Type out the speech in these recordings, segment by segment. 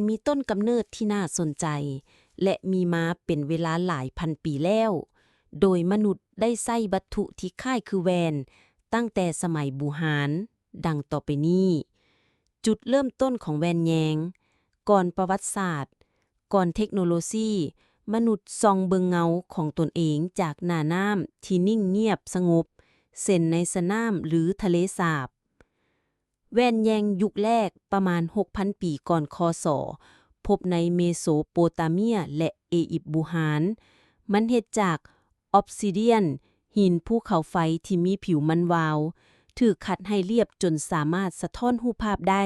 ມີຕົ້ນກຳເນີດທີ່ໜ້າສົນໃຈ ແລະ ມີມາເປັນເວລາຫຼາຍພັນປີແລ້ວ, ໂດຍມະນຸດໄດ້ໃຊ້ວັດຖຸທີ່ຄ້າຍຄືແວ່ນຕັ້ງແຕ່ສະໄໝບູຮານ, ດັ່ງຕໍ່ໄປນີ້. ຈຸດເລີ່ມຕົ້ນຂອງແວ່ນແຍງ. ກ່ອນປະຫວັດສາດ, ກ່ອນເທັກໂນໂລຊີ, ມະນຸດສ່ອງເບິ່ງເງົາຂອງຕົນເອງຈາກໜ້ານ້ຳທີ່ນິ່ງງຽບສະຫງົບ, ເຊັ່ນໃນສະໜາມ ຫຼື ທະເລສາບ. ແວ່ນແຍງຍຸກແລກປະມານຫົກພັນປີກ່ອນ ຄ.ສ. ພົບໃນເມໂສໂປຕາເມຍ ແລະ ເອຢິບບູຮານ. ມັນເຮັດຈາກອອບຊີເດຍນ, ຫີນພູເຂົາໄຟທີ່ມີຜິວມັນວາວ, ຖືກຂັດໃຫ້ລຽບຈົນສາມາດສະທ້ອນຮູບພາບໄດ້.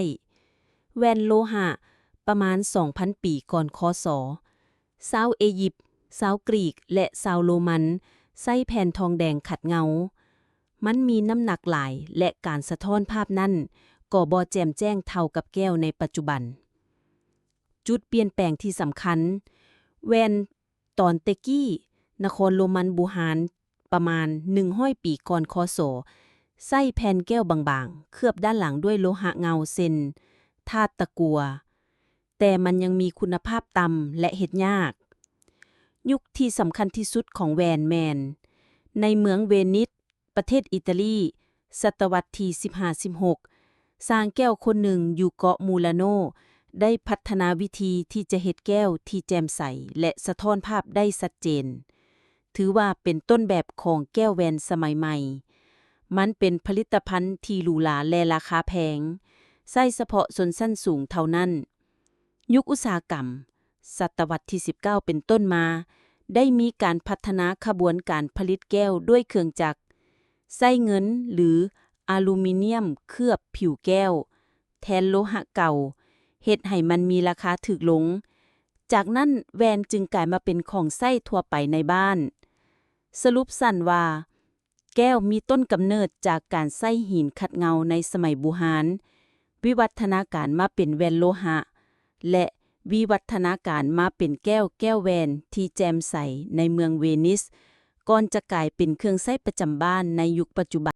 ແວ່ນໂລຫະ ປະມານສອງພັນປີກ່ອນ ຄ.ສ. ຊາວເອຢິບ, ຊາວກຣີກ ແລະ ຊາວໂລມັນ ໃຊ້ແຜ່ນທອງແດງຂັດເງົາ. ມັນມີນ້ຳໜັກຫຼາຍ ແລະ ການສະທ້ອນພາບນັ້ນກໍບໍ່ແຈ່ມແຈ້ງເທົ່າກັບແກ້ວໃນປັດຈຸບັນ. ຈຸດປ່ຽນແປງທີ່ສຳຄັນ, ແວ່ນຕອນແຕ່ກີ້, ນະຄອນໂລມັນບູຮານ ປະມານໜຶ່ງຮ້ອຍປີກ່ອນ ຄ.ສ. ໃຊ້ແຜ່ນແກ້ວບາງໆ ເຄືອບດ້ານຫຼັງດ້ວຍໂລຫະເງົາ ເຊັ່ນ ທາດຕະກົ່ວ, ແຕ່ມັນຍັງມີຄຸນນະພາບຕ່ຳ ແລະ ເຮັດຍາກ. ຍຸກທີ່ສຳຄັນທີ່ສຸດຂອງແວ່ນແມ່ນໃນເມືອງເວນິສ, ປະເທດອີຕາລີ, ສະຕະວັດທີສິບຫ້າ ສິບຫົກ, ຊ່າງແກ້ວຄົນໜຶ່ງຢູ່ເກາະມູລາໂນ ໄດ້ພັດທະນາວິທີທີ່ຈະເຮັດແກ້ວທີ່ແຈ່ມໃສ ແລະ ສະທ້ອນພາບໄດ້ຊັດເຈນ. ຖືວ່າເປັນຕົ້ນແບບຂອງແກ້ວແວ່ນສະໄໝໃໝ່. ມັນເປັນຜະລິດຕະພັນທີ່ຫຼູຫຼາ ແລະ ລາຄາແພງ, ໃຊ້ສະເພາະຊົນຊັ້ນສູງເທົ່ານັ້ນ. ຍຸກອຸດສາຫະກຳ, ສະຕະວັດທີສິບເກົ້າເປັນຕົ້ນມາ, ໄດ້ມີການພັດທະນາຂະບວນການຜະລິດແກ້ວດ້ວຍເຄື່ອງຈັກ, ໃຊ້ເງິນ ຫຼື ອາລູມີນຽມເຄືອບຜິວແກ້ວ ແທນໂລຫະເກົ່າ, ເຮັດໃຫ້ມັນມີລາຄາຖືກລົງ. ຈາກນັ້ນແວ່ນຈຶ່ງກາຍມາເປັນຂອງໃຊ້ທົ່ວໄປໃນບ້ານ. ສະຫຼຸບສັ້ນວ່າ, ແກ້ວມີຕົ້ນກຳເນີດຈາກການໃຊ້ຫີນຂັດເງົາໃນສະໄໝບູຮານ, ວິວັດທະນາການມາເປັນແວ່ນໂລຫະ ແລະ ວິວັດທະນາການມາເປັນແກ້ວ, ແກ້ວແວ່ນທີ່ແຈ່ມໃສໃນເມືອງເວນິສ, ກ່ອນຈະກາຍເປັນເຄື່ອງໃຊ້ປະຈຳບ້ານໃນຍຸກປັດຈຸບັນ.